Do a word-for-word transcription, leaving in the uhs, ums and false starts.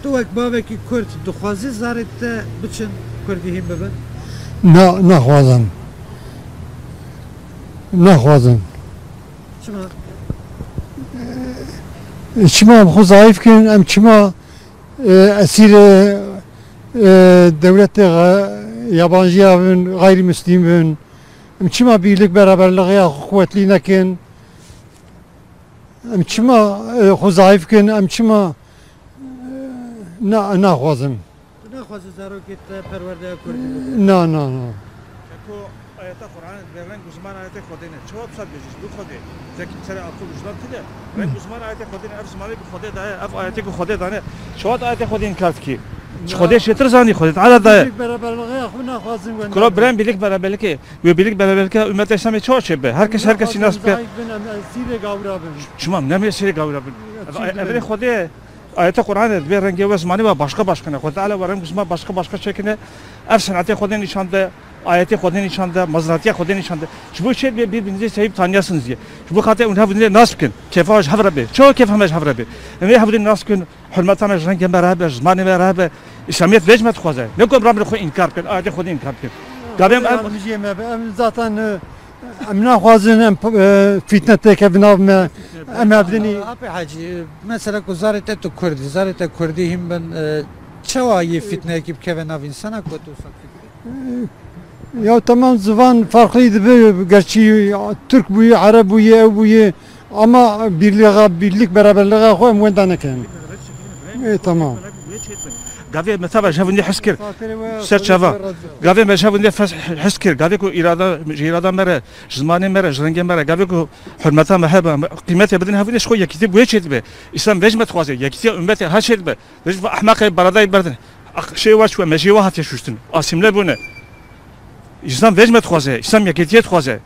Tu wek bavekî Kurd dixwazî zarê te biçin, Kurdî hîn bibin? Na, naxwazim. Naxwazim. Çima? Çima em xwe zayîf kin, em çima e, esîrê e, dewletê xe- yabanciya bin, xeyrîmûslîm bin? Em çima birlik beraberliğiya xwe quwetlî nekin? Em çima e, xwe zayîf kin? Em çima e, na, naxwazim. Tu naxwazî zarokê te perwerdeya Kurdî bibin? Na, na, na. Çeko ayeta Qur'anê dibê reng û ziman ayetê Xwedê ne. Çawa tu sa dibêjî ji bo Xwedê? Zek serê aqil û jilan tune. Reng û ziman ayetê Xwedê ne. Ev zimanê ku Xwedê daye, ev ayetê ku Xwedê dane. Çawa tu ayetê Xwedê înkar dikî? Ji Xwedê çêtir zanî, Xwedê Teala daye. Birlik beraberliğiya xwe naxwazin wenda. Kuro birem birlik beraberlikê. Wê birlik beraberlikê ummetê Îslamê çawa çêbe? Her kes her kesî nas bike. Zayîf bin, em esîrê gawira bin. Çima em ne em esîrê gawira bin? Çi Ev- Ev rê Xwedê ayetê Qur'anê dibê rengê we zimanê we başka başka ne. Xwedê Teala we reng û ziman başka başka çêkine. Ev senetê Xwedê nîşan de, ayetê Xwedê nîşan de, mezratiya Xwedê nîşan de. Ji bo çê dibê birbirinizi sahîb tanıyasınız diye. Ji bo xatir hûn hevdinê nas bikin. Kêfa ji hev re bê. Çawa kêfa me ji hev re bê? Em ê hevdinê nas bikin. Hurmeta me ji rengê me re hebe, ji zimanê me re hebe. Îslamiyet vê ji me dixwaze. Ne ku em rabin xwe înkar bikin, ayetê Xwedê înkar bikin. Gavê em, em, Em zaten e, em naxwazin em e, fitne têkevin nav me. Em hevdinî Apê Hecî, mesela ku zarê te tu Kurd î, zarê te Kurdî hîn bin, e, çawa yê fitneyekî bikeve nav însana ku tu wisa fikirî? Ya tamam, zivan farklı dibe, gerçi Türk bûye, Ereb bûye, ew bûye, ama birliğe, birlik beraberliğe xwe em wenda nekin. E, tamam. Gavê me tava ji hevdinê hez kir. Ser çava. Gavê me ji hevdinê fes hez kir. Gavê ku îrada, ji îrada me re, ji zimanê me re, ji rengê me re. Gavê ku hurmeta me hebe, qîmetê bidin hevdinê, ji xwe yekîtî bi wê çê dibe. Îslam vê ji me dixwaze. Yekîtiya ummetê ha çê dibe. Vê ji va ehmeqê beradayê berdin. Aq-, şey wa çi we, mejiyê wa hatiye şuştin. Asîmle bûne. Îslam vê ji me dixwaze. Îslam yekîtiyê dixwaze.